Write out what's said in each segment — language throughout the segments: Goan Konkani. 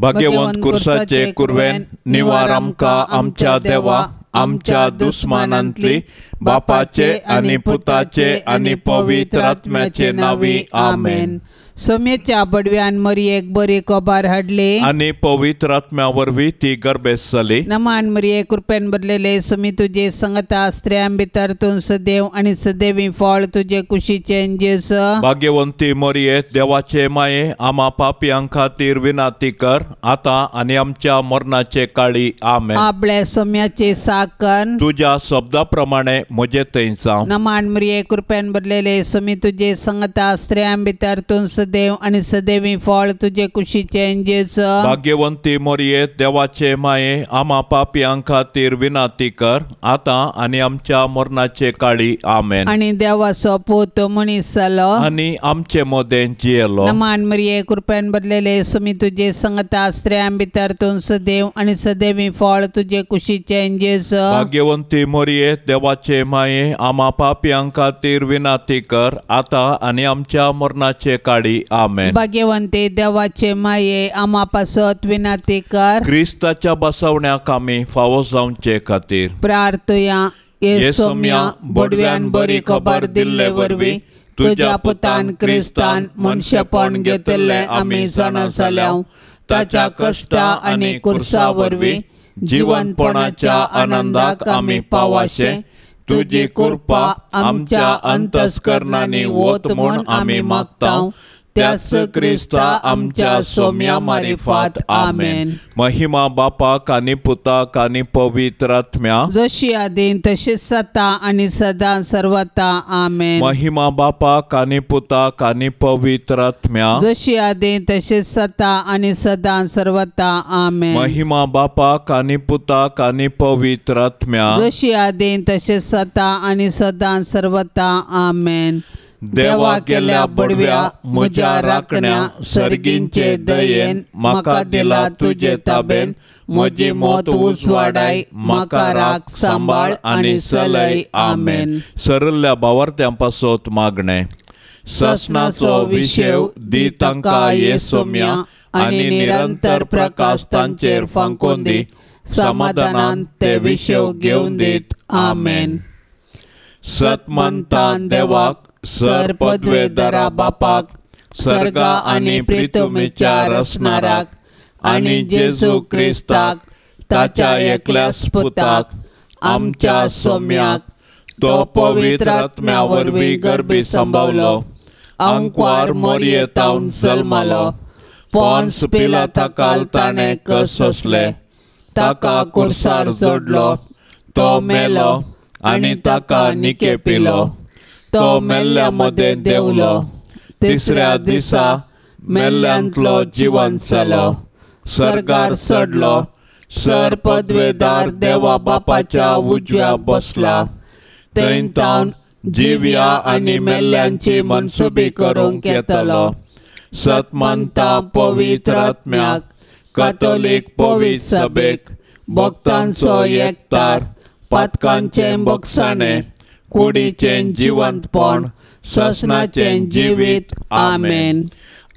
भाग्यवंत कुर्साचे कुरवेन निवार आमकां आमच्या देवा आमच्या दुस्मानांतली बापाचे आनी पुताचे आनी पवित्र आत्म्याचे नांवी आमेन. सोम्याच्या बडव्यान मरियेक बरी खबर हाडली आनी पवित्र आत्म्या वरवीं ती गर्भेस्त जाली. नमान मरिये कृपेन भरलेले सोमी तुजे संगता स्त्रियां भितर तूं सदैव आनी सदैवी फळ तुजे कुशीचें जेजू. भाग्यवंती मरिये देवाचे माये आमा पापयां खातीर विनाती कर आतां आनी आमच्या मरणाचे काळी आमेन. आपल्या सोम्याचे साकन तुज्या शब्दा प्रमाणे म्हजे थंय जावं. नमान मरिये कृपेन भरलेले सोमी तुजे संगता स्त्रियां भितर तूं सदैव आनी सदैवी फळ तुजे कुशीचें जेजू. भाग्यवंती मरिये देवाचे माये आमा पापयां खातीर विनाती कर आतां आनी आमच्या मरणाचे काळी आमेन. आनी देवाचो पूत मनीस जालो आनी आमचे मदें जियेलो. नमान मरिये कृपेन भरलेले सोमी तुजे संगता स्त्रियां भितर तूं सदैव आनी सदैवी फळ तुजे कुशीचें जेजू. भाग्यवंती मरिये देवाचे माये आमा पापयां खातीर विनाती कर आतां आनी आमच्या मरणाचे काळी आमेन. भाग्यवंती देवाचे माये आमा पासत विनाती कर. क्रिस्ताच्या बसवण्याक आमी फावो जावचे खातीर प्रार्थया. ये सोम्या बडव्यान बरी खबर दिल्ले वरवीं तुज्या पुतान क्रिस्तान मनशेपण घेतिल्लें आमी जाणा जाल्या. ताच्या कश्टा आनी कुर्सा वरवीं जिवनपणाच्या आनंदाक आमी पावाशे तुजी कृपा आमच्या अंतस्करणांनी वत म्हूण आमी मागता. त्याच क्रिस्ता आमच्या सोम्या मारिफात आमेन. महिमा बापाक आनी पुताक आनी पवित्र आत्म्या जशी आदीन तशीच सता आनी सदां सर्वता आमेन. महिमा बापाक आनी पुताक आनी पवित्र आत्म्या जशी आदीन तशीच सता आनी सदां सर्वता आमेन. महिमा बापाक आनी पुताक आनी पवित्र आत्म्या जशी आदीन तशीच सता आनी सदां सर्वता आमेन. देवा केल्या बडव्या म्हज्या राखण्या सर्गींचे दयेन म्हाका दिला तुजे ताबेन म्हजी मत उजवाडाय म्हाका राख सांबाळ आनी चलय आमेन. सरल्या बावर्त्यां पासत मागणें. ससनाचो विशेव दी तांकां ये सोम्या आनी निरंतर प्रकाश तांचेर फांकोन दी समाधानान ते विशेव घेवन दीत आमेन. सतमंतान देवाक सर पदवेदरा बापाक सर्गा आनी प्रितुमीच्या रसणाराक आनी जेजू क्रिस्ताक ताच्या एकल्याच पुताक आमच्या सोम्याक तो पवित्र आत्म्या वरवीं गर्भी संभवलो आंकवार मोरयेतावन जल्मलो पोन्स पिलाता ताणें कस सोंसले ताका कुर्सार जोडलो तो मेलो आनी ताका निके पिलो तो मेल्ल्या मदें देंवलो तिसऱ्या दिसा मेल्ल्यांतलो जिवन जालो सर्गार चडलो सर पदवेदार देवा बापाच्या उजव्या बसला थंय तावन जिव्या आनी मेल्ल्यांची मनसुबी करूंक येतलो. सतमंता पवित्र आत्म्याक कातोलीक पवित्र सभेक भक्तांचो एकतार पातकांचें बक्षाणें कुडीचें जिवंतपण ससनाचें जिवीत आमेन.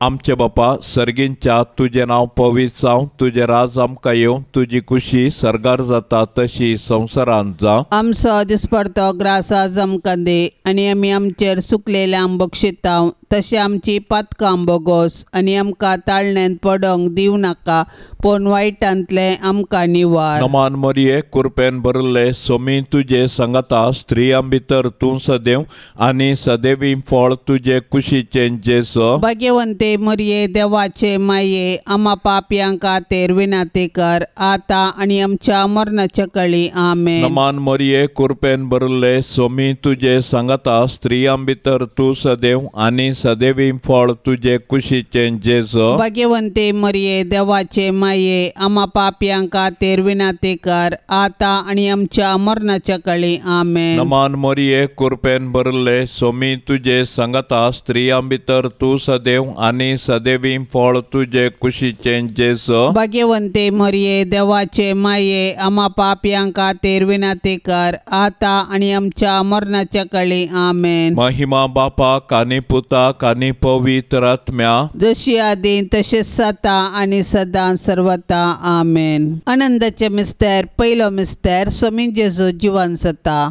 आमचे बापा सर्गींच्या तुजें नांव पवित्र जावं तुजें राज आमकां येवं तुजी खुशी सर्गार जाता तशी संवसारांत जावं. आमचो दिसपडतो ग्रास आज आमकां दी आनी आमी आमचेर सुकलेल्यांक बक्षिता तशें आमची पातकां बोगोस आनी आमकां ताळण्यांत पडोंक दिवं नाका पूण वायटांतलें आमकां निवार. नमान मरिये कुरपेन भरिल्ले सोमी तुजे सांगाता स्त्रियां भितर तूं सदैव आनी सदैवी फळ तुजे कुशीचें जेजू. भाग्यवंते मरिये देवाचे माये आमा पापयां खातीर विनंती कर आतां आनी आमच्या मरणाच्या कळी आमेन. नमान मरिये कुरपेन भरिल्ले सोमी तुजे सांगाता स्त्रियां भितर तूं सदैव आनी सदैवी फळ तुजे कुशीचें जेजू. भाग्यवंते मरिये देवाचे माये आमा पापयां खातीर विनंती कर आतां आनी आमच्या मरणाच्या कळी आमेन. नमान मरिये कुरपेन भरिल्ले सोमी तुजे सांगाता स्त्रियां भितर तूं सदैव आनी आनी सदैवी फळ तुजे कुशीचें जेजू। भाग्यवंते मरिये देवाचे माये आमा पापयां खातीर विनंती कर आतां आनी आमच्या मरणाच्या कळी। आमेन। महिमा बापाक आनी पुताक आनी पवित्र आत्म्या, जशी आदी तशेंच सता आनी सदां सर्वता। आमेन। आनंदाचे मिस्तेर। पयलो मिस्तेर स्वामी जेजू जिवन जाता।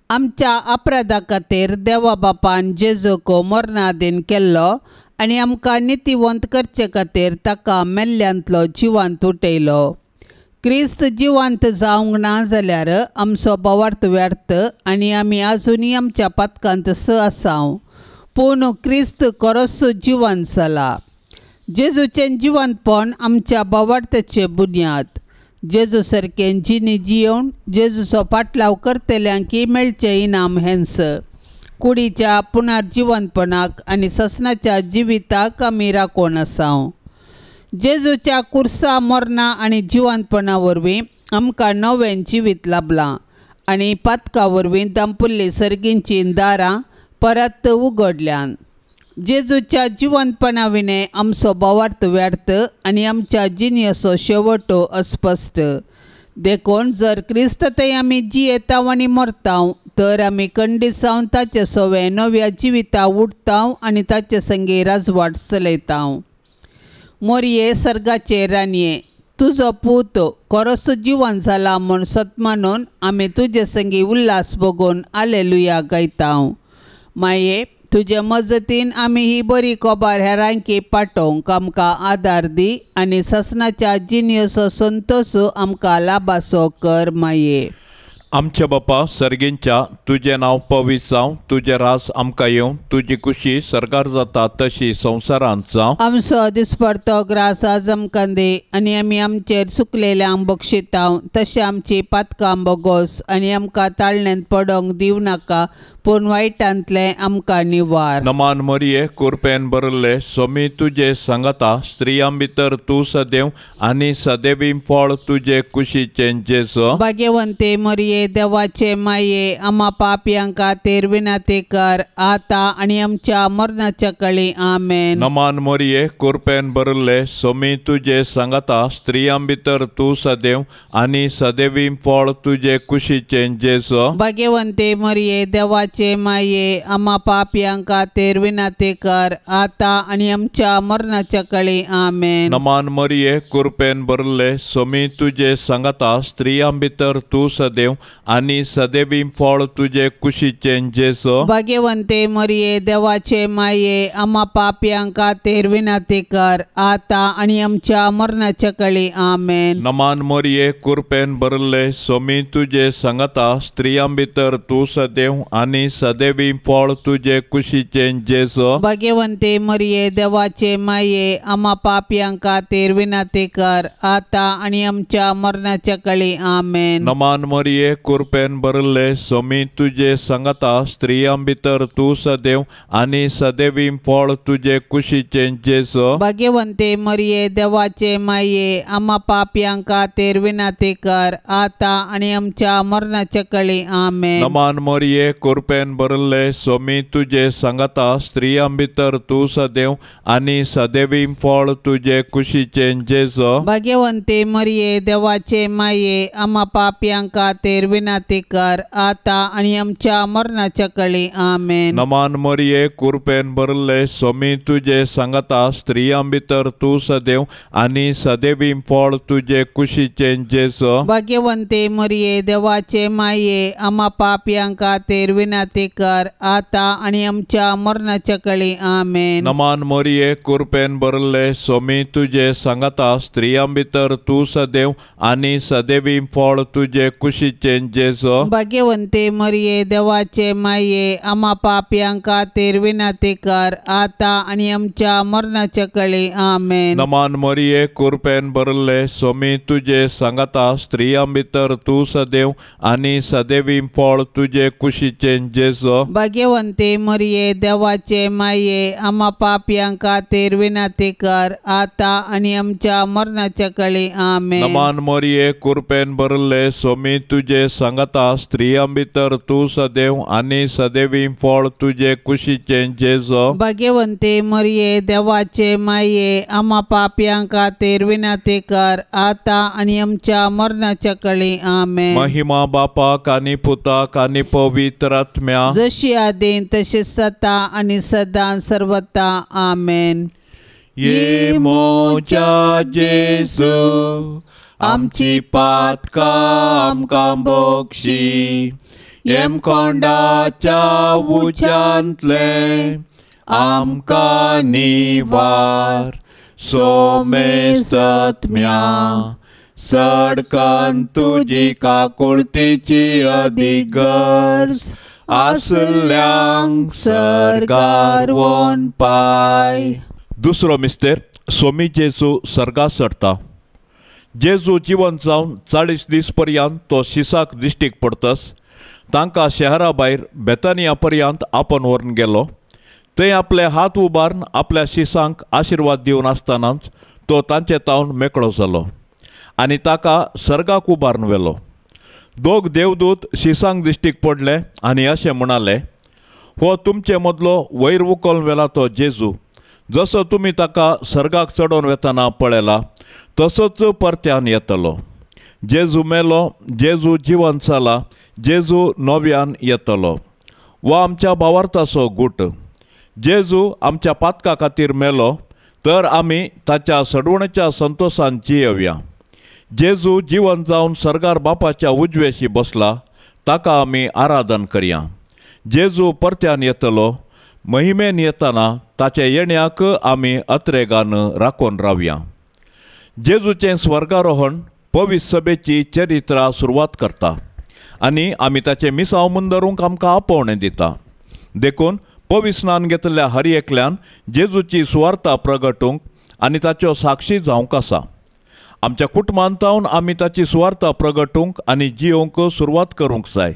आमच्या अपराधा खातीर देवा बापान जेजूक मरणादीन केल्लो आनी आमकां नितीवंत करचे खातीर ताका मेल्ल्यांतलो जिवांत उठयलो। क्रिस्त जिवंत जावंक ना जाल्यार आमचो भावार्थ व्यर्थ आनी आमी आजुनूय आमच्या पातकांत स आसाव। पूण क्रिस्त खरोच जिवंत जाला। जेजूचें जिवंतपण आमच्या भावार्थाचे बुन्याद। जेजू सारकें जिणी जियोवन जेजूचो पाटलाव करतल्यांक मेळचें इनाम हेंच। कुडीच्या पुनर्जिवंतपणाक आनी ससनाच्या जिविताक आमी राखून आसाव। जेजूच्या कुर्सा मरणा आनी जिवंतपणा वरवीं आमकां नवें जिवीत लाभलां आनी पातका वरवीं दांपुल्ली सर्गींचीं दारां परत उगडल्यान। जेजूच्या जिवंतपणा विणें आमचो भावार्थ व्यर्थ आनी आमच्या जिणेचो शेवटो अस्पश्ट। देखून जर क्रिस्त थंय आमी जियेताव आनी मरताव तर आमी कंडीसावन ताचे सवे नव्या जिविता उठताव आनी ताचे संगी राजवाट चलयताव। मोरये सर्गाचे राणये, तुजो पूत खरोच जिवन जाला म्हूण सतमानून आमी तुजे संगी उल्हास भोगून आलेलुया गायताव। माये तुजे मजतीन आमी ही बरी खबर हेरांकी पाठोवंक आमकां आदार दी आनी ससनाच्या जिणेचो संतोश आमकां लाभासो कर। माये आमच्या बापा सर्गींच्या, तुजें नांव पवित्र जावं, तुजें रास आमकां येवं, तुजी कुशी सर्गार जाता तशी संवसारांत जावं। आमचो दिसपडतो ग्रास आज आमकां दी आनी आमी आमचेर चुकलेल्यांक बक्षिताव तशें आमची पातकां बोगोस आनी आमकां ताळण्यांत पडोंक दिवं नाका पूण वायटांतलें आमकां निवार। नमान मरिये, कुरपेन भरिल्ले, स्वामी तुजे सांगाता, स्त्रियां भितर तूं सदैव आनी सदैवी फळ तुजे कुशीचें जेजू। भाग्यवंते मरिये देवाचे माये आमा पापयां खातीर विनंती कर आतां आनी आमच्या मरणाच्या कळी। आमेन। नमान मरिये, कुरपेन भरिल्ले, स्वामी तुजे सांगाता, स्त्रियां भितर तूं सदैव आनी सदैवी फळ तुजे कुशीचें जेजू। भाग्यवंते मरिये देवाचे माये आमा पापयां खातीर विनंती कर आतां आनी आमच्या मरणाच्या कळी। आमेन। नमान मरिये, कुरपेन भरिल्ले, स्वामी तुजे सांगाता, स्त्रियां भितर तूं सदैव आनी सदैवी फळ तुजे कुशीचें जेजू। भाग्यवंते मरिये देवाचे माये आमा पापयां खातीर विनंती कर आतां आनी आमच्या मरणाच्या कळी। आमेन। नमान मरिये, कुरपेन भरिल्ले, स्वामी तुजे सांगाता, स्त्रियां भितर तूं सदैव आनी सदैवी फळ तुजे कुशीचें जेजू। भाग्यवंते मरिये देवाचे माये आमा पापयां खातीर विनंती कर आतां आनी आमच्या मरणाच्या कळी। आमेन। नमान मरिये, कुरपेन भरिल्ले, स्वामी तुजे सांगाता, स्त्रियां भितर तूं सदैव आनी सदैवी फळ तुजे कुशीचें जेजू। भाग्यवंते मरिये देवाचे माये आमा पापयां खातीर विनंती कर आतां आनी आमच्या मरणाच्या कळी। आमेन। नमान मरिये, कुरपेन भरिल्ले, स्वामी तुजे सांगाता, स्त्रियां भितर तूं सदैव आनी सदैवी फळ तुजे कुशीचें जेजू। भाग्यवंते मरिये देवाचे माये आमा पापयां खातीर विनंती कर आतां आनी आमच्या मरणाच्या कळी। आमेन। नमान मरिये, कुरपेन भरिल्ले, स्वामी तुजे सांगाता, स्त्रियां भितर तूं सदैव आनी सदैवी फळ तुजे कुशीचें जेजू। भाग्यवंते मरिये देवाचे माये आमा पापयां खातीर विनंती कर आतां आनी आमच्या मरणाच्या कळी। आमेन। नमान मरिये, कुरपेन भरिल्ले, स्वामी तुजे सांगाता, स्त्रियां भितर तूं सदैव आनी सदैवी फळ तुजे कुशीचें जेजू। भाग्यवंते मरिये देवाचे माये आमा पापयां खातीर विनंती कर आतां आनी आमच्या मरणाच्या कळी। आमेन। नमान मरिये, कुरपेन भरिल्ले, स्वामी तुजे सांगाता, स्त्रियां भितर तूं सदैव आनी सदैवी फळ तुजे कुशीचें जेजू। भाग्यवंते मरिये देवाचे माये आमा पापयां खातीर विनंती कर आतां आनी आमच्या मरणाच्या कळी। आमेन। नमान मरिये, कुरपेन भरिल्ले, स्वामी तुजे तुजे सांगाता, स्त्रियां भितर तूं सदैव आनी सदैवी फळ तुजे कुशीचें जेजू। भाग्यवंती मरिये देवाचे माये, आमा पापयां खातीर विनंती कर आतां आनी आमच्या मरणाच्या कळी। आमेन। महिमा बापाक आनी पुताक आनी पवित्र आत्म्या, जशी आदीं तशी सता आनी सदां सर्वता। आमेन। ये मोजा जेजू, आमची पातकां आमकां बक्षी, येमकोंडाच्या उज्यांतलें आमकां निवार। सोमेसत्म्या सडकन तुजी काकुळतीची अदीक गरज आसल्यांक सर्गार वोन पाय। दुसरो मिस्तेर, सोमी जेजू सर्गा चडटा। जेजू जिवन जावन 40 दीस पर्यंत तो शिसाक दिश्टीक पडतस तांकां शहरा भायर बेतानिया पर्यंत आपण व्हरून गेलो। थंय आपले हात उबारून आपल्या शिसांक आशिर्वाद दिवन आसतनाच तो तांचे तावन मेकळो जालो आनी ताका सर्गाक उबारून व्हेलो। दोग देवदूत शिसांक दिश्टीक पडले आनी अशें म्हणाले, हो तुमचे मदलो वयर उखलून व्हेला तो जेजू, जसो तुमी ताका सर्गाक चडोवन वेतना पळयला तसोच परत्यान येतलो। जेजू मेलो, जेजू जिवन जाला, जेजू नव्यान येतलो। वा आमच्या भावार्थाचो गूट, जेजू आमच्या पातका खातीर मेलो तर आमी ताच्या सडवणेच्या संतोशान जियेवया। जेजू जिवन जावन सर्गार बापाच्या उजवेशी बसला, ताका आमी आराधन करया। जेजू परत्यान येतलो, महिमेन येतना ताच्या येण्याक आमी अत्रेगान राखून रावया। जेजूचें स्वर्गारोहण पवित्र सभेची चरित्रा सुरवात करता आनी आमी ताचें मिसांव मुंदरूंक आमकां आपोवणें दिता। देखून पवित्र स्नान घेतल्या हर एकल्यान जेजूची सुवार्ता प्रगटूंक आनी ताच्यो साक्षी जावंक आसा। आमच्या कुटुंबांत तावन आमी ताची सुवार्ता प्रगटूंक आनी जियोवंक सुरवात करूंक जाय।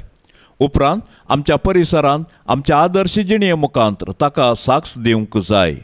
उपरांत आमच्या परिसरांत आमच्या आदर्श जिणे मुखांत ताका साक्ष दिवंक जाय।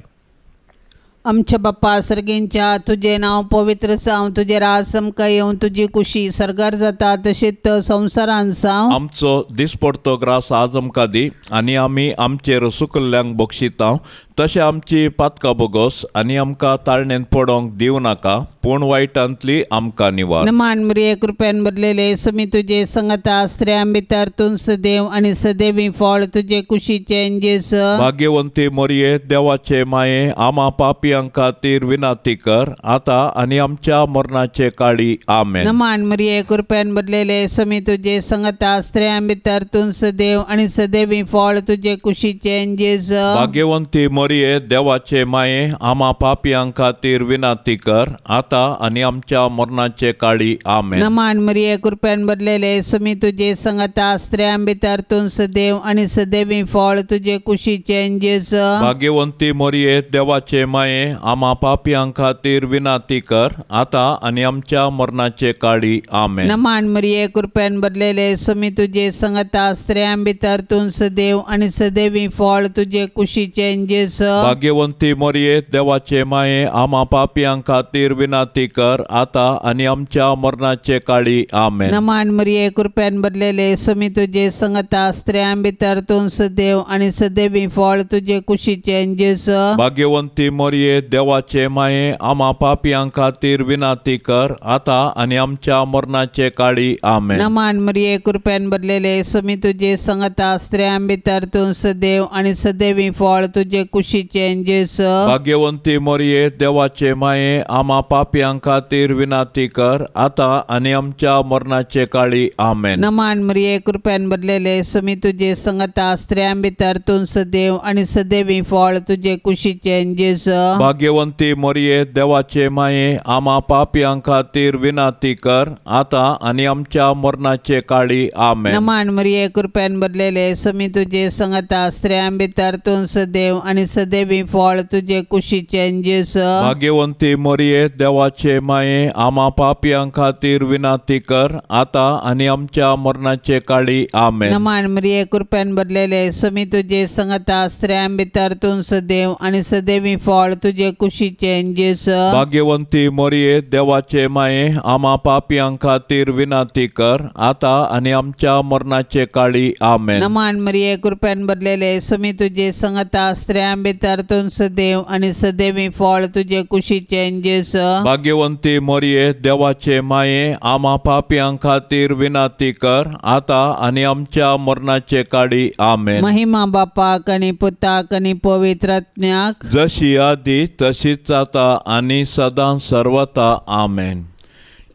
आमच्या बाप्पा सर्गेंच्या, तुजें नांव पवित्र जावं, तुजें राज आमकां येवं, तुजी कुशी सर्गार जाता तशीच संवसारांत जावं। आमचो दिसपडतो ग्रास आज आमकां दी आनी आमी आमचेर सुकल्ल्यांक बक्षिता तशें आमची पातकां बोगस आनी आमकां ताळणेंत पडोंक दिवं नाका, पूण वायटांतली आमकां निवार। नमान मरिये, कृपेन भरलेले, सुमी तुजे संगता, स्त्रियां भितर तूं सदैव आनी सदैवी फळ तुजे कुशीचें जेजू। भाग्यवंती मरिये, देवाचे माये, आमा पापयां खातीर विनंती कर आतां आनी आमच्या मरणाचे काळी। आमेन। नमान मरिये, कृपेन भरलेले, सुमी तुजे संगता, स्त्रियां भितर तूं सदैव आनी सदैवी फळ तुजे कुशीचें जेजू। भाग्यवंती मरिये, देवाचे माये, आमा पापयां खातीर विनंती कर आतां आनी आमच्या मरणाचे काळी। आमेन। नमान मरिये, कृपेन भरलेले, सुमी तुजे संगता, स्त्रियां भितर तूं सदैव आनी सदैवी फळ तुजे कुशीचें जेजू। भाग्यवंती मरिये, देवाचे माये, आमा पापयां खातीर विनंती कर आतां आनी आमच्या मरणाचे काळी। आमेन। नमान मरिये, कृपेन भरलेले, सुमी तुजे संगता, स्त्रियां भितर तूं सदैव आनी सदैवी फळ तुजे कुशीचें जेजू। भाग्यवंती मरिये, देवाचे माये, आमा पापयां खातीर विनंती कर आतां आनी आमच्या मरणाचे काळी। आमेन। नमान मरिये, कृपेन भरलेले, सुमी तुजे संगता, स्त्रियां भितर तूं सदैव आनी सदैवी फळ तुजे कुशीचें जेजू। भाग्यवंती मरिये, देवाचे माये, आमा पापयां खातीर विनंती कर आतां आनी आमच्या मरणाचे काळी। आमेन। नमान मरिये, कृपेन भरलेले, सुमी तुजे संगता, स्त्रियां भितर तूं सदैव आनी सदैवी फळ तुजे कुशीचें जेजू। भाग्यवंती मरिये, देवाचे माये, आमा पापयां खातीर विनंती कर आतां आनी आमच्या मरणाचे काळी। आमेन। नमान मरिये, कृपेन भरलेले, सुमी तुजे संगता, स्त्रियां भितर तूं सदैव आनी सदैवी फळ तुजे कुशीचें जेजू। भाग्यवंती मरिये, देवाचे माये, आमा पापयां खातीर विनंती कर आतां आनी आमच्या मरणाचे काळी। आमेन। नमान मरिये, कृपेन भरलेले, सुमी तुजे संगता, स्त्रियां भितर तूं सदैव आनी सदैवी फळ तुजे कुशीचें जेजू. भाग्यवंती मरिये देवाचे माये आमा पापयां खातीर विनंती कर आता आनी आमच्या मरणाचे काळी. आमेन. नमान मरिये कृपेन भरलेले समी तुजे संगता स्त्रियां भितर तूं सदैव आनी सदैवी फळ तुजे कुशीचें जेजू. भाग्यवंती मरिये देवाचे माये आमा पापयां खातीर विनंती कर आता आनी आमच्या मरणाचे काळी. आमेन. नमान मरिये कृपेन भरलेले समी तुजे संगता स्त्रियां भितर तूं सदैव आनी सदैवी फळ तुजे कुशीचें जेजू. भाग्यवंती मरिये देवाचे माये आमा पापयां खातीर विनंती कर आता आनी आमच्या मरणाचे काळी. आमेन. महिमा बापाक आनी पुताक आनी पवित्र आत्म्याक, जशी आदी तशीच आता आनी सदां सर्वता. आमेन.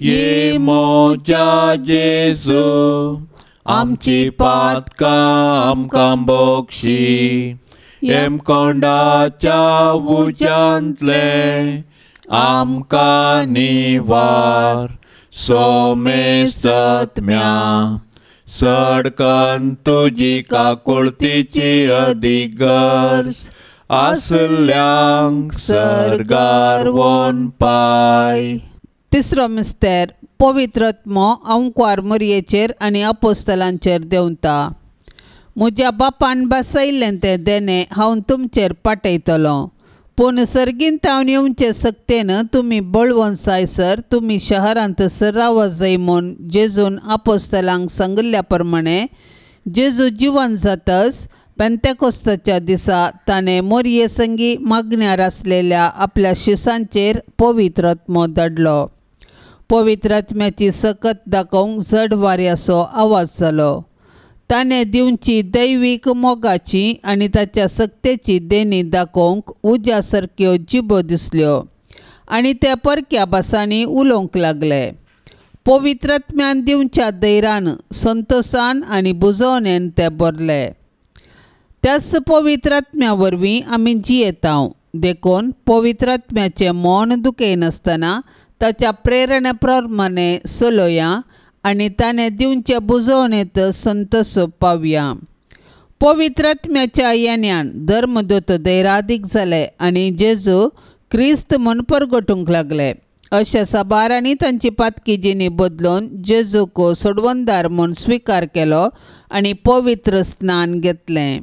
ये मोजा जेजू आमची पातकां आमकां बोक्षी हेमकोंडाच्या उज्यांतले आमकां निवार सोमे सत्म्या सडकन तुजी काकुळतीची अदीक गरज आसल्यांक सर्गार वोन पाय. तिसरो मिस्तेर पवित्र आत्मो अंकवार मोरयेचेर आनी अपोस्तलांचेर देंवता. म्हज्या बापान बसयल्लें तें देणें हांव तुमचेर पाटयतलो, पूण सर्गींत हांव येवचे सक्तेन तुमी बळवंत जायसर तुमी शहरांत सराव जाय म्हूण जेजून आपोस्तलांक सांगिल्ल्या प्रमाणे जेजू जिवन जातच पेंतेकोस्ताच्या दिसा ताणें मोरये संगी मागण्यार आसलेल्या आपल्या शिसांचेर पवित्र आत्मो धाडलो. पवित्र आत्म्याची सकत दाखोवंक जड वाऱ्याचो आवाज जालो. ताणें दिवची दैवीक मोगाची आनी ताच्या सक्तेची देणी दाखोवंक उज्या सारक्यो जिबो दिसल्यो आनी ते परक्या भासांनी उलोवंक लागले. पवित्र आत्म्यान दिवच्या धैर्यान संतोसान आनी बुजोवणेन ते भरले. त्याच पवित्र आत्म्या वरवीं आमी जियेता, देखून पवित्र आत्म्याचें मन दुखयनासतना ताच्या प्रेरणे प्रमाणे चलोया आनी ताणें दिवचे बुजोवणेंत संतोष पावया. पवित्र आत्म्याच्या येण्यान धर्मदूत धैरादीक जाले आनी जेजू क्रिस्त म्हूण परगटूंक लागले. अशा साबारांनी तांची पातकी जिणी बदलून जेजूक सोडवणदार म्हूण स्विकार केलो आनी पवित्र स्नान घेतलें.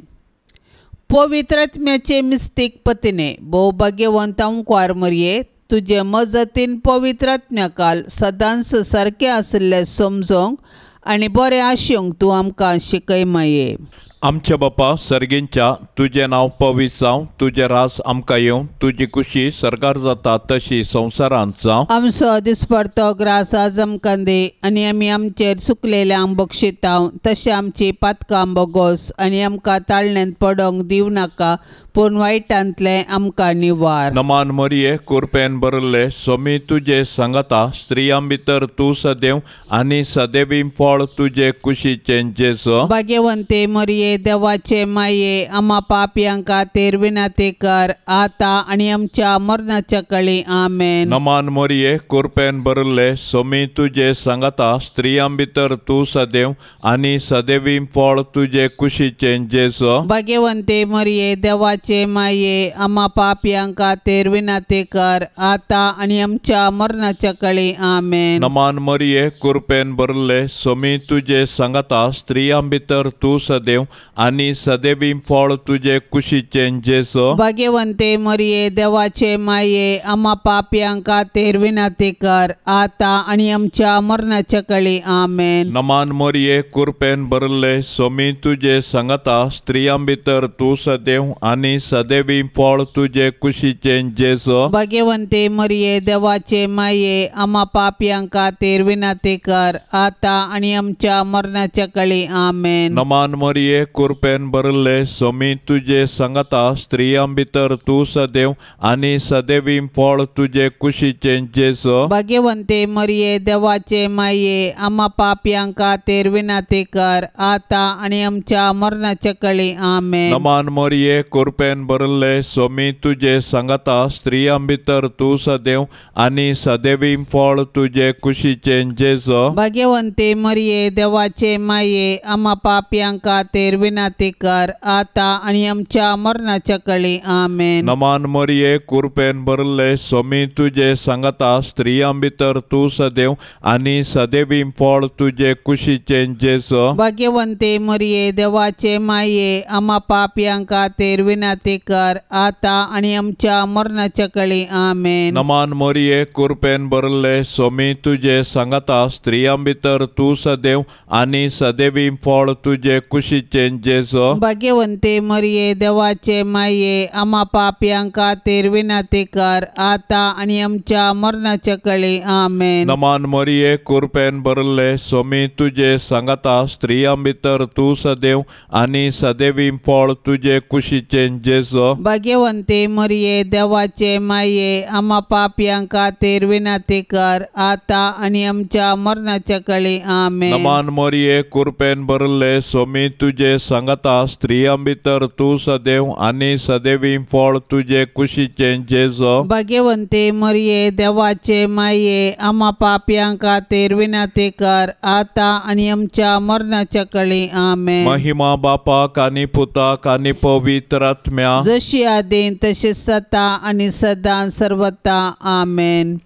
पवित्र आत्म्याचे मिस्तीक पतीने भोव भाग्यवंत अंकवार मोरये तुजे मजतीन पवित्र आत्म्याकाल सदांच सारकें आशिल्लें समजोंक आनी बरें आशेवंक तूं आमकां शिकय माये. आमच्या बापा सर्गींच्या तुजें नांव पवित्र जावं, तुजें रास आमकां येवं, तुजी कुशी सर्गार जाता तशी संवसारांत जावं. आमचो दिसपडतो ग्रास आज आमकां दी आनी आमी आमचेर चुकलेल्यांक बक्षिता तशें आमची पातकां बोगोस आनी आमकां ताळण्यांत पडोंक दिवं नाका, पूण वायटांतलें आमकां निवार. नमान मरिये कुरपेन भरिल्ले सोमी तुजे सांगाता, स्त्रियां भितर तूं सदैव आनी सदैवी फळ तुजे कुशीचें जेजू. भाग्यवंते मरिये देवाचे माये आमा पापयां खातीर विनंती कर आता आनी आमच्या मरणाच्या काळी. आमेन. नमान मरिये कुरपेन भरिल्ले सोमी तुजे सांगाता, स्त्रियां भितर तूं सदैव आनी सदैवी फळ तुजे कुशीचें जेजू. भाग्यवंते मरिये देवाचे माये आमा पापयां खातीर विनंती कर आता आनी आमच्या मरणाच्या काळी. आमेन. नमान मरिये कुरपेन भरिल्ले सोमी तुजे सांगाता, स्त्रियां भितर तूं सदैव आनी सदैवी फळ तुजे कुशीचें जेजू. भाग्यवंते मरिये देवाचे माये आमा पापयां खातीर विनंती कर आता आनी आमच्या मरणाच्या काळी. आमेन. नमान मरिये कुरपेन भरिल्ले सोमी तुजे सांगाता, स्त्रियां भितर तूं सदैव आनी सदैवी फळ तुजे कुशीचें जेजू. भाग्यवंते मरिये देवाचे माये आमा पापयां खातीर विनंती कर आता आनी आमच्या मरणाच्या काळी. आमेन. नमान मरिये कुरपेन भरिल्ले सोमी तुजे सांगाता, स्त्रियां भितर तूं सदैव आनी सदैवी फळ तुजे कुशीचें जेजू. भाग्यवंते मरिये देवाचे माये आमा पापयां खातीर विनंती कर आता आनी आमच्या मरणाच्या काळी. आमेन. नमान मरिये कुरपेन भरिल्ले सोमी तुजे सांगाता, स्त्रियां भितर तूं सदैव आनी सदैवी फळ तुजे कुशीचें जेजू. भाग्यवंते मरिये देवाचे माये आमा पापयां खातीर खातीर विनंती कर आतां आनी आमच्या मरणाच्या कळी. आमेन. नमान मरिये कुरपेन भरले सोमी तुजे सांगाता स्त्रियां भितर तूं सदैव आनी सदैवी फळ तुजे कुशीचें जेजू. भाग्यवंते मरिये देवाचे माये आमा पापयां खातीर विनंती कर आतां आनी आमच्या मरणाच्या कळी. आमेन. नमान मरिये कुरपेन भरले सोमी तुजे सांगाता स्त्रियां भितर तूं सदैव आनी सदैवी फळ तुजे कुशीचें जेजू. भाग्यवंते मरिये देवाचे माये आमा पापयां खातीर विनंती कर आतां आनी आमच्या मरणाच्या कळी. आमेन. नमान मरिये कुरपेन भरले सोमी तुजे सांगाता स्त्रियां भितर तूं सदैव आनी सदैवी फळ तुजे कुशीचें जेजू. भाग्यवंते मरिये देवाचे माये आमा पापयां खातीर विनंती कर आतां आनी आमच्या मरणाच्या कळी. आमेन. नमान मरिये कुरपेन भरले सोमी तुजे सांगाता स्त्रियां भितर तूं सदैव आनी सदैवी फळ तुजे कुशीचें जेजू. भाग्यवंते मरिये देवाचे माये आमा पापयां खातीर विनंती कर आतां आनी आमच्या मरणाच्या कळी. आमेन. महिमा बापाक आनी पुताक आनी पवित्र आत्म्या जशी आदीन तशी सता आनी सदां सर्वता. आमेन.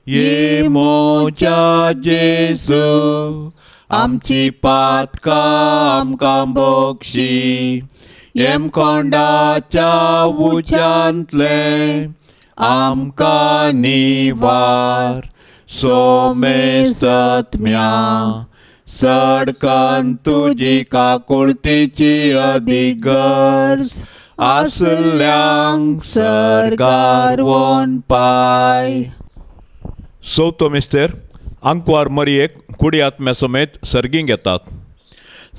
ये मोजा जेजू आमची पातकां आमकां बक्षी येमकोंडाच्या उज्यांतलें आमकां निवार सोमेसत्म्या सडकन तुजी काकुळतीची अदीक गरज आसल्यांक सरकार वोन पाय. चवथो मिस्तेर आंकवार मरियेक कुडी आत्म्या समेत सर्गींक येतात.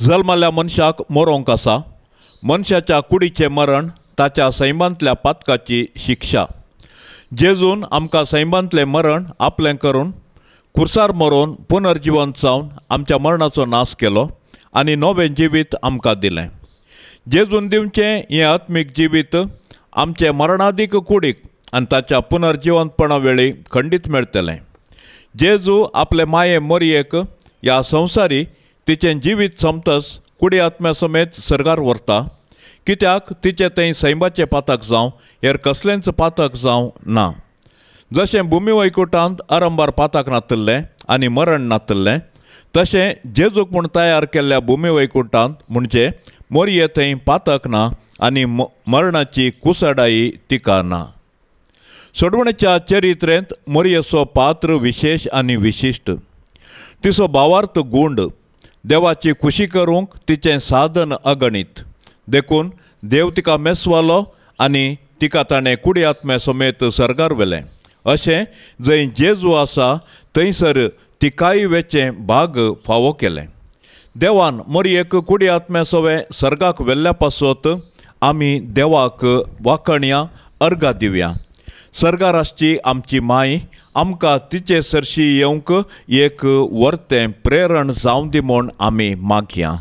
जल्माल्या मनशाक मरोंक आसा. मनशाच्या कुडीचें मरण ताच्या सैमांतल्या पातकाची शिक्षा. जेजून आमकां सैमांतलें मरण आपलें करून खुर्सार मरोवन पुनर्जिवंत जावन आमच्या मरणाचो नाश केलो आनी नवें जिवीत आमकां दिलें. जेजून दिवचें हें आत्मीक जिवीत आमचें मरणादीक कुडीक आनी ताच्या पुनर्जिवंतपणा वेळी खंडीत मेळटलें. जेजू आपले माये मोरयेक ह्या संवसारी तिचें जिवीत सोंपतच कुडी आत्म्या समेत सर्गार व्हरता, कित्याक तिचें थंय सैमाचें पातक जावं हेर कसलेंच पातक जावं ना. जशें भुमी वैकुटांत अरंबार पातक नातिल्लें आनी मरण नातिल्लें तशें जेजूक म्हूण तयार केल्ल्या भुमी वैकुटांत म्हणजे मोरये थंय पातक ना आनी मरणाची कुसडाई तिका ना. सोडवणेच्या चरित्रेंत मोरयेचो पात्र विशेश आनी विशिश्ट. तिचो भावार्थ गूंड देवाची खुशी करूंक तिचें साधन अगणीत, देखून देव तिका मेसवालो आनी तिका ताणें कुडी आत्म्या समेत सर्गार व्हेलें. अशें जंय जेजू आसा थंयसर तिकाय वेचें भाग फावो केलें. देवान मोरयेक कुडी आत्म्या सवें सर्गाक व्हेल्ल्या पासत आमी देवाक वाखणया अर्घा दिवया. सर्गार आसची आमची माय आमकां तिचे सरशी येवंक एक वर्तें प्रेरण जावं दी म्हूण आमी मागया.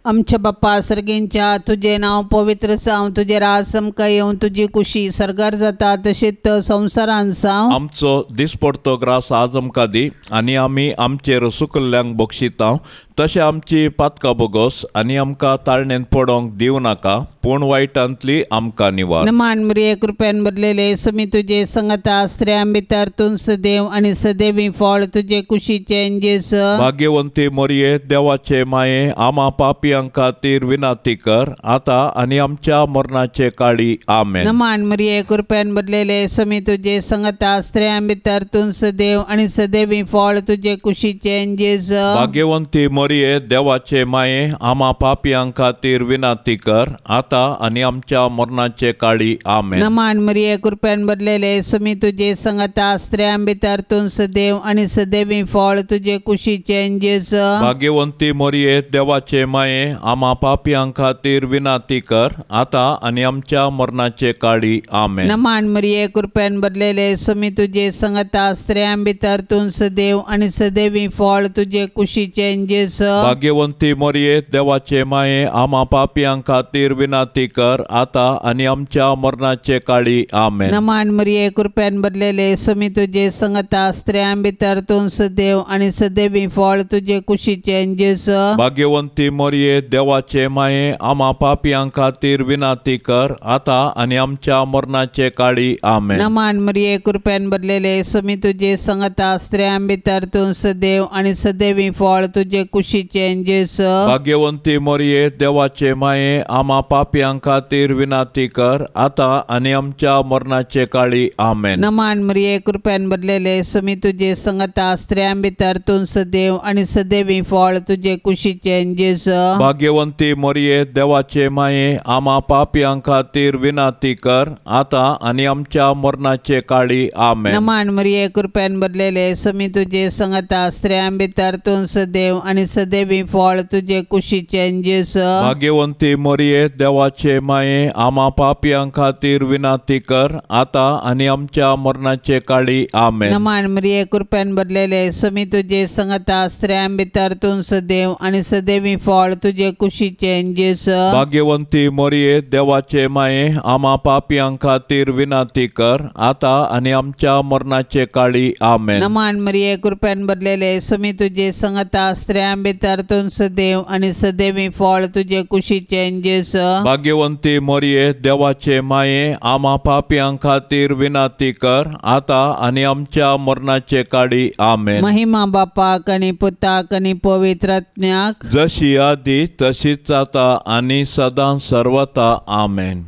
आमच्या बाप्पा सर्गेंच्या तुजें नांव पवित्र जावं, तुजें राज आमकां येवं, तुजी कुशी सर्गार जाता तशीच संवसारान जावं. आमचो दिसपडतो ग्रास आज आमकां दी आनी आमी आमचेर सुकल्ल्यांक बक्षिता तशें आमची पातकां बोगोस आनी आमकां ताळणेंत पडोंक दिवं नाका, पूण वायटांतली आमकां निवार. नमान मरिये कृपेन भरलेले सुमी तुजे संगता स्त्रियां भितर तूं सदैव आनी सदैवी फळ तुजे कुशीचें जेजू. भाग्यवंती मरिये देवाचे माये आमा पापयां खातीर विनंती कर आतां आनी आमच्या मरणाचे काळी. आमेन. नमान मरिये कृपेन भरलेले सुमी तुजे संगता स्त्रियां भितर तूं सदैव आनी सदैवी फळ तुजे कुशीचें जेजू. भाग्यवंती मरिये देवाचे माये आमा पापयां खातीर विनंती कर आतां आनी आमच्या मरणाचे काळी. आमेन. नमान मरिये कृपेन भरलेले सुमी तुजे संगता स्त्रियां भितर तूं सदैव आनी सदैवी फळ तुजे कुशीचें जेजू. भाग्यवंती मरिये देवाचे माये आमा पापयां खातीर विनंती कर आतां आनी आमच्या मरणाचे काळी. आमेन. नमान मरिये कृपेन भरलेले सुमी तुजे संगता स्त्रियां भितर तूं सदैव आनी सदैवी फळ तुजे कुशीचें जेजू. जेजू। भाग्यवंती मरिये देवाचे माये आमा पापयां खातीर विनंती कर आता आनी आमच्या मरणाचे काळी आमेन। नमान मरिये कृपेन भरलेले स्वामी तुजे संगता स्त्रियां भितर तूं सदैव आनी सदैवी फळ तुजे कुशीचे जेजू। भाग्यवंती मरिये देवाचे माये आमा पापयां खातीर विनंती कर आता आनी आमच्या मरणाचे काळी आमेन। नमान मरिये कृपेन भरलेले स्वामी तुजे संगता स्त्रियां भितर तूं सदैव आनी सदैवी फळ तुजे कुशीचे जेजू। भाग्यवंती मरिये देवाचे माये आमा पापयां खातीर विनंती कर आता आनी आमच्या मरणाचे काळी आमेन। नमान मरिये कृपेन भरलेले स्वामी तुजे संगता स्त्रियां भितर तूं सदैव आनी सदैवी फळ तुजे कुशीचे जेजू। भाग्यवंती मरिये देवाचे माये आमा पापयां खातीर विनंती कर आता आनी आमच्या मरणाचे काळी आमेन। नमान मरिये कृपेन भरलेले स्वामी तुजे संगता स्त्रियां भितर तूं सदैव आनी सदैवी फळ तुजे कुशीचे जेजू। भाग्यवंती मरिये देवाचे माये आमा पापयां खातीर विनंती कर आता आनी आमच्या मरणाचे काळी आमेन। नमान मरिये कृपेन भरलेले स्वामी तुजे संगता स्त्रियां भितर तूं सदैव आनी सदैवी फळ तुजे कुशीचे जेजू। भाग्यवंती मरिये देवाचे माये आमा पापयां खातीर विनंती कर आता आनी आमच्या मरणाचे काळी आमेन। नमान मरिये कृपेन भरलेले स्वामी तुजे संगता स्त्रियां भितर तूं सदैव आनी सदैवी फळ तुजे कुशीचे जेजू। भाग्यवंती मरिये देवाचे माये आमा पापयां खातीर विनंती कर आता आनी आमच्या मरणाचे काळी आमेन। महिमा बापाक आनी पुताक आनी पवित्र आत्म्याक, जशी आदी तशीच आता आनी सदां सर्वता आमेन।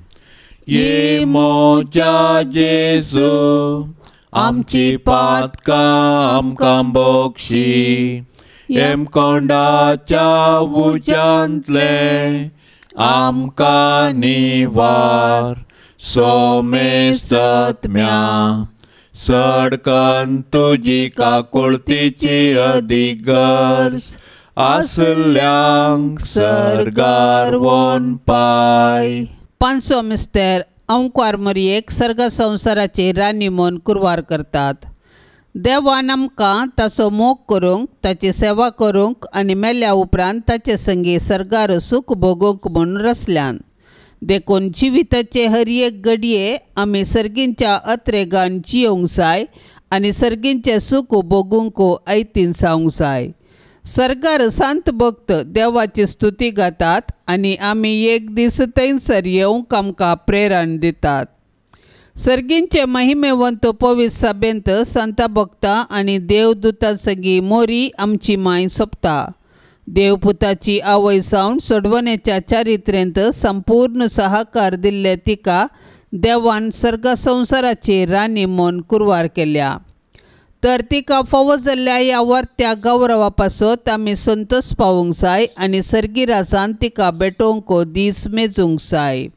ये मोजा जेजू आमची पातकां आमकां बोक्षी हेमकोंडाच्या उज्यांतले आमकां निवार सोमेसत्म्या सडकन तुजी काकुळतीची अदीक गरज आसल्यांक सर्गार वोन पाय। 500 मिस्तेर अंकुर मरियेक सर्ग संवसाराची राणी म्हूण कुरवार करतात। देवान आमकां ताचो मोग करूंक, ताची सेवा करूंक आनी मेल्या उपरांत ताचे संगी सर्गार सूख भोगूंक म्हूण रचल्यान। देखून जिविताचे हर एक घडये आमी सर्गींच्या अत्रेगान जियोंक जाय आनी सर्गींचें सूख भोगूंक आयतीन जावंक जाय। सर्गार संत भक्त देवाची स्तुती गातात आनी आमी एक दीस थंयसर येवंक आमकां प्रेरण दितात। सर्गींचे महिमेवंत पवित्र सभेंत संत भक्तां आनी देवदूतां संगी मोरी आमची माय सोंपता। देवपुताची आवय जावन सोडवणेच्या चारित्र्यांत संपूर्ण सहकार दिल्ले तिका देवान सर्ग संवसाराची राणी म्हूण कुरवार केल्या। तर तिका फावो जाल्ल्या ह्या वर्त्या गौरवा पासत आमी संतोश पावूंक जाय आनी सर्गी राजान तिका भेटोवंक दीस मेजूंक जाय।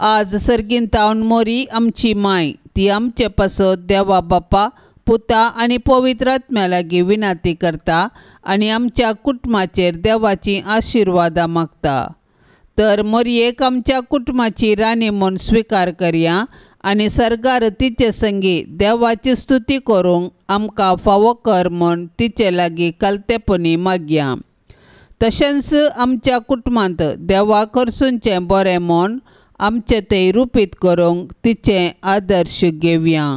आज सर्गीन तावन मोरी आमची माय, ती आमचे पासत देवा बापा पुता आनी पवित्र आत्म्या लागीं विनंती करता आनी आमच्या कुटुंबाचेर देवाची आशिर्वादां मागता। तर मोरयेक आमच्या कुटुंबाची राणी म्हूण स्विकार करया आनी सर्गार तिचे संगी देवाची स्तुती करूंक आमकां फावो कर म्हूण तिचे लागीं कलतेपणी मागया। तशेंच आमच्या कुटुंबांत देवा करसूनचें बरें म्हूण आमचें तें रुपीत करूंक तिचें आदर्श घेवया।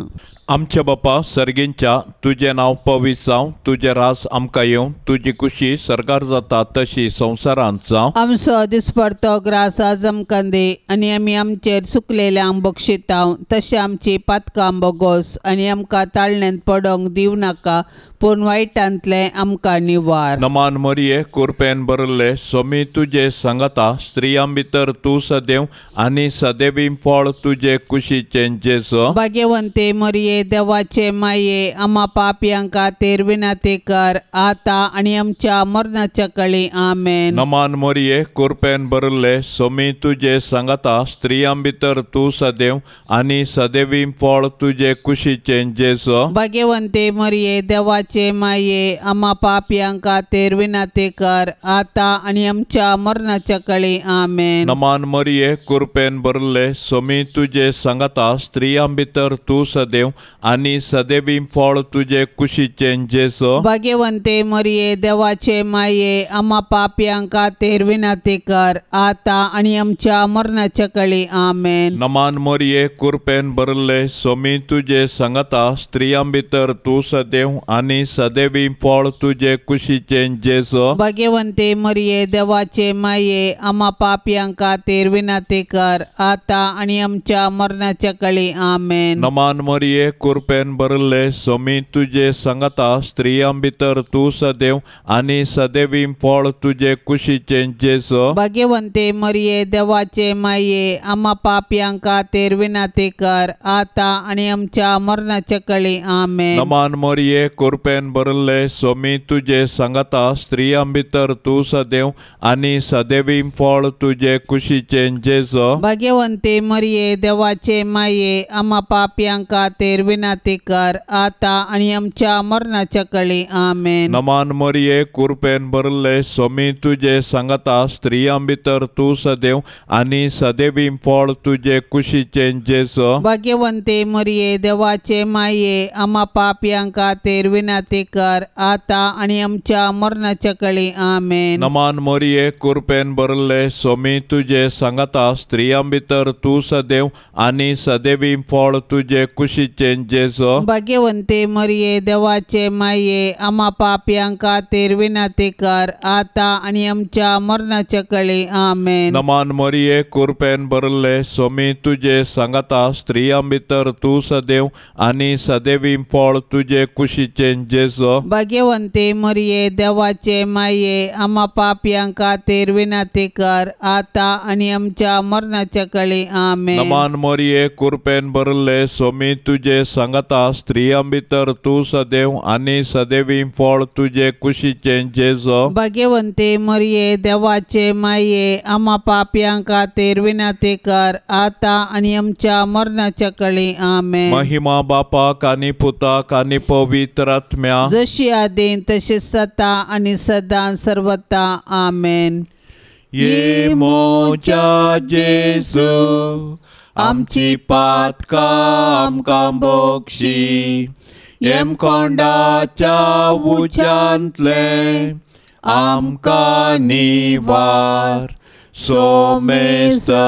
आमच्या बापा सर्गींच्या तुजें नांव पवित्र जावं, तुजें रास आमकां येवं, तुजी कुशी सर्गार जाता तशी संवसारांत जावं। आमचो दिसपडतो ग्रास आज आमकां दी आनी आमी आमचेर चुकलेल्यांक बक्षितांव तशें आमची पातकां बोगोस आनी आमकां ताळण्यांत पडोंक दिवं नाका पूण वायटांतलें आमकां निवार। नमान मरिये कुरपेन भरिल्ले स्वामी तुजे सांगाता, स्त्रियां भितर तूं सदैव आनी सदैवी फळ तुजे कुशीचें जेजू। भाग्यवंते मरिये देवाचे माये आमा पापयांक खातीर विनंती कर आता आनी आमच्या मरणाच्या काळी आमेन। नमान मरिये कुरपेन भरिल्ले स्वामी तुजे सांगाता, स्त्रियां भितर तूं सदैव आनी सदैवी फळ तुजे कुशीचें जेजू। भाग्यवंते मरिये देवाचे माये आमा पापयांक खातीर विनंती कर आता आनी आमच्या मरणाच्या काळी आमेन। नमान मरिये कुरपेन भरिल्ले स्वामी तुजे सांगाता, स्त्रियां भितर तूं सदैव आनी सदैवी फळ तुजे कुशीचें जेजू। भाग्यवंते मरिये देवाचे माये आम्हा पाप्यां खातीर विनंती कर आता आनी आमच्या मरणाच्या कळी। आमेन। नमान मरिये कृपेन भरले स्वामी तुजे संगता स्त्रियां भितर तूं सदैव आनी सदैवी फळ तुजे कुशीचें जेजू। भाग्यवंते मरिये देवाचे माये आम्हा पाप्यां खातीर विनंती कर आता आनी आमच्या मरणाच्या कळी। आमेन। नमान मरिये कृपेन भरले स्वामी तुजे संगता स्त्रियां भितर तूं सदैव आनी सदैवी फळ तुजे कुशीचें जेजू। भाग्यवंते मरिये देवाचे माये आम्हा पाप्यां खातीर विनंती कर आता आनी आमच्या मरणाच्या कळी। आमेन। नमान मरिये कृपेन भरले स्वामी तुजे संगता स्त्रियां भितर तूं सदैव आनी सदैवी फळ तुजे कुशीचें जेजू। भाग्यवंते मरिये देवाचे माये आम्हा पाप्यां खातीर विनंती कर आता आनी आमच्या मरणाच्या कळी। आमेन। नमान मरिये कृपेन भरले स्वामी तुजे संगता स्त्रियां भितर तूं सदैव आनी सदैवी फळ तुजे कुशीचें जेजू। भाग्यवंते मरिये देवाचे माये आम्हा पाप्यां खातीर विनंती कर आता आनी आमच्या मरणाच्या कळी। आमेन। नमान मरिये कृपेन भरले स्वामी तुजे संगता स्त्रियां भितर तूं सदैव आनी सदैवी फळ तुजे कुशीचें जेजू। भाग्यवंते मरिये देवाचे माये आम्हा पाप्यां खातीर विनंती कर आता आनी आमच्या मरणाच्या कळी। आमेन। नमान मरिये कृपेन भरले स्वामी तुजे संगता स्त्रियां भितर तूं सदैव आनी सदैवी फळ तुजे कुशीचें जेजू। भाग्यवंते मरिये देवाचे माये आम्हा पाप्यां खातीर विनंती कर आता आनी आमच्या मरणाच्या कळी। आमेन। नमान मरिये कृपेन भरले स्वामी तुजे संगता स्त्रियां भितर तूं सदैव आनी सदैवी फळ तुजे कुशीचें जेजू। भाग्यवंते मरिये देवाचे माये आम्हा पाप्यां खातीर विनंती कर आता आनी आमच्या मरणाच्या कळी। आमेन। महिमा बापाक आनी पुताक आनी पवित्र आत्म्या, जशी आदीन तशी सता आनी सदां सर्वता। आमेन। ये मोजा जेजू आमची पातकां आमकां बोक्षी, येमकोंडाच्या उज्यांतलें आमकां निवार। सोमेसत्म्या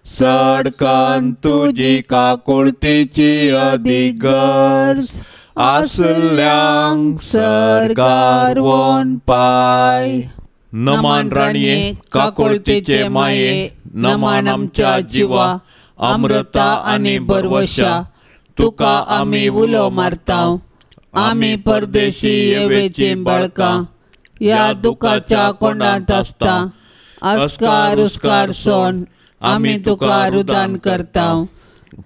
सडकन तुजी काकुळतीची अदीक गरज आसल्यांक सरकार वोन पाय। नमान राणये काकुळतीचे माये, नमान आमच्या जिवा अमृता आनी बरवशा, तुका आमी उलो मारता। आमी परदेशी येवेची बाळकां ह्या दुखाच्या कोंडांत आसता। अस्कार उस्कार सोन आमी तुका रुदान करता।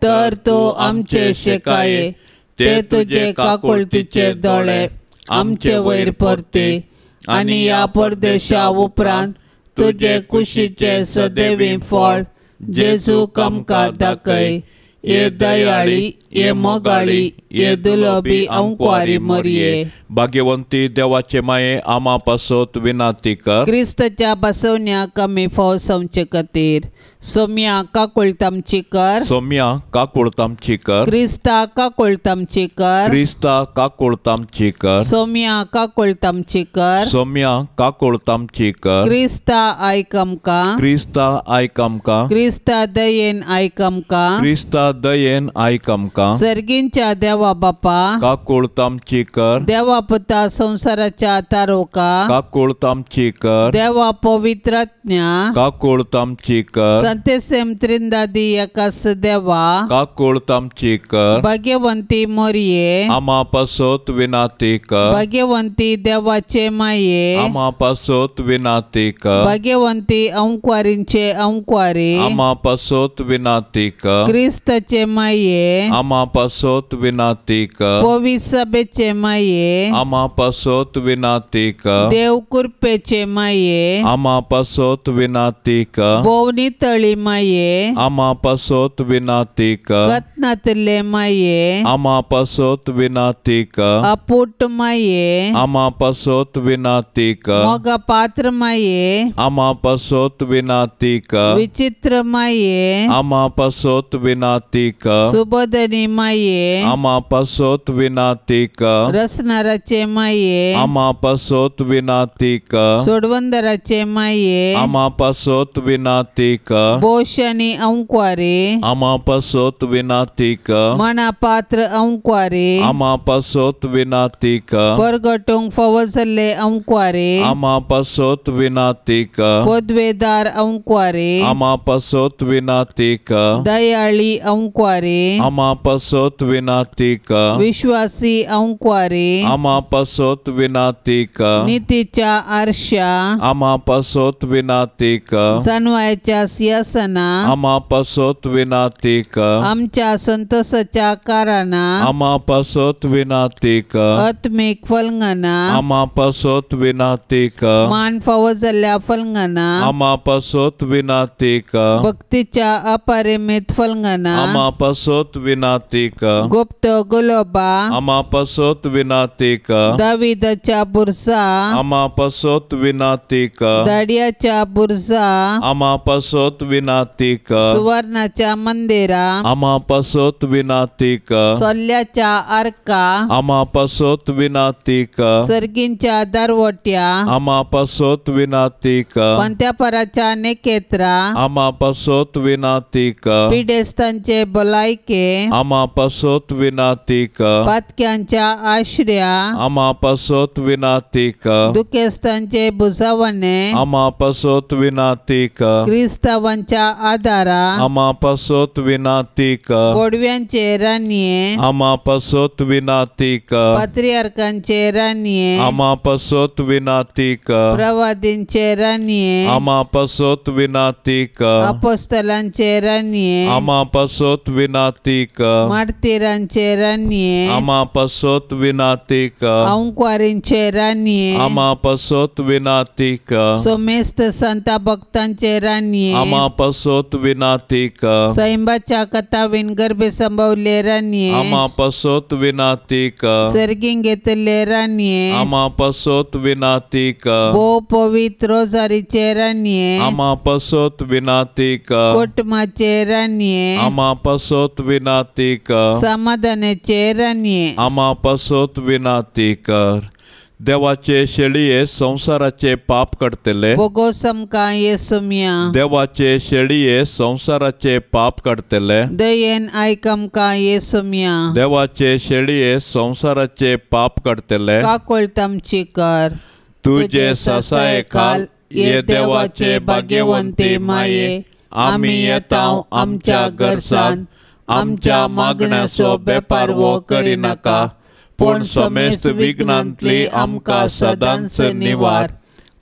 तर तूं आमचे शेकाये ते तुजे काकुळतीचे दोळे आमचे वयर परते आनी ह्या परदेशा उपरांत तुजे कुशीचे सदैवी फळ जेजू आमकां दाखय। ये दयाळी, ये मोगाळी, ये दुलोबी अंकुवारी मरिये। भाग्यवंती देवाचे माये आमा पासत विनंती कर। क्रिस्ताच्या बसवण्याक आमी फाव जावचे खातीर सोम्या काकुळतामची कर। सोम्या काकुळतामची कर। क्रिस्ता काकुळतामची कर। क्रिस्ता काकुळतामची कर। सोम्या काकुळतामची कर। सोम्या काकुळतामची कर। क्रिस्ता आयक आमकां। क्रिस्ता आयक आमकां। क्रिस्ता दयेन आयक आमकां। क्रिस्ता दयेन आयक आमकां। सर्गींच्या देवा बापा काकुळतामची कर। देवा पुता संसाराच्या तारोका काकुळतामची कर। देवा पवित्रात्म्या काकुळतामची कर। संतेसेम त्रिंदादी एकास देवा काकुळतामची कर। भाग्यवंती मोरये आमा पासत विनंती कर। भाग्यवंती देवाचे माये आमा पासत विनंती कर। भाग्यवंती अंकुवारींचे अंकुवारी आमा पासत विनंती कर। क्रिस्ताचे माये आमा पासत विनंती कर। पवित्र सभेचे माये आमा पासत विनंती कर। देव कृपेचे माये आमा पासत विनंती कर। भोवनी तळी माये आमा पासत विनंती कर। कतनातले माये आमा पासत विनंती कर। अपूट माये आमा पासत विनंती कर। मोगा पात्र माये आमा पासत विनंती कर। विचित्र माये आमा पासत विनंती कर। सुबोधनी जननी माये आमा पासत विनाती कर रसनाराचे माये आमा पासत विनाती कर सोडवंदराचे माये आमा पासत विनाती कर बोश आनी अंकवारे आमा पासत विनाती कर मना पात्र अंकवारे आमा पासत विनाती कर परगटूंक फावो जाल्ले अंकवारे आमा पासत विनाती कर पदवेदार अंकवारे आमा पासत विनाती कर दयाळी अंकवारे आमा पासत विनाती कर विश्वासी अंकवारे आमा पासत विनाती कर नितीच्या आरशा आमा पासत विनाती कर जानवायच्या सिंहासना आमा पासत विनाती कर आमच्या संतोषाच्या कारणां आमा पासत विनाती कर आत्मीक फलंगना आमा पासत विनाती कर मान फावो जाल्ल्या फलंगना आमा पासत विनाती कर भक्तीच्या अपरिमित फलंगना आमा पासत विनाती कर गुप्त गुलोबा आमा पासत विनाती कर दाविदाच्या बुरसा आमा पासत विनाती कर दाडियाच्या बुरसा आमा पासत विनाती कर सुवर्णाच्या मंदिरा आमा पासत विनाती कर सोल्ल्याच्या अर्का आमा पासत विनाती कर सर्गींच्या दरवट्या आमा पासत विनाती कर पंत्यापराच्या नेकेत्रा आमा पासत विनाती कर पिडेस्तांचे भलायके आमा पासत विनाती कर पातक्यांच्या आश्र्या आमा पासत विनाती कर दुखेस्तांचे बुजावणे आमा पासत विनाती कर क्रिस्तावांच्या आदारा आमा पासत विनाती कर बोडव्यांचे रानये आमा पासत विनाती कर पात्रियार्कांचे रानये आमा पासत विनाती कर प्रवादींचे रानये आमा पासत विनाती कर अपोस्तलांचे रानये आमा पासत विनाती कर मार्तीरांचे रानये आमा पासत विनाती कर अंकवारींचे रानये आमा पासत विनाती कर सोमेस्त संता भक्तांचे रानये आमा पासत विनाती कर सैंबाच्या कथावीन गर्भे संभवले रानये आमा पासत विनाती कर सर्गीं घेतले रानये आमा पासत विनाती कर भोव पवित्र रोजारीचे रानये आमा पासत विनाती कर कोटमाचे रानये आमा पासत विनाती कर समाधानाचे रानये आमा पासत विनाती कर देवाचे शेळये संवसाराचे पाप काडटले बोगोस आमकां येसुम्या देवाचे शेळये संवसाराचे पाप काडटले दयेन आयक आमकां येसुम्या देवाचे शेळये संवसाराचे पाप काडटले काकोळत आमची कर तुजे सासाये खाल ये देवाचे भाग्यवंती माये आमी येता आमच्या गरसान आमच्या मागण्याचो बेपारवो करिनाका पूण समेस्त विघ्नांतली आमकां सदांच निवार.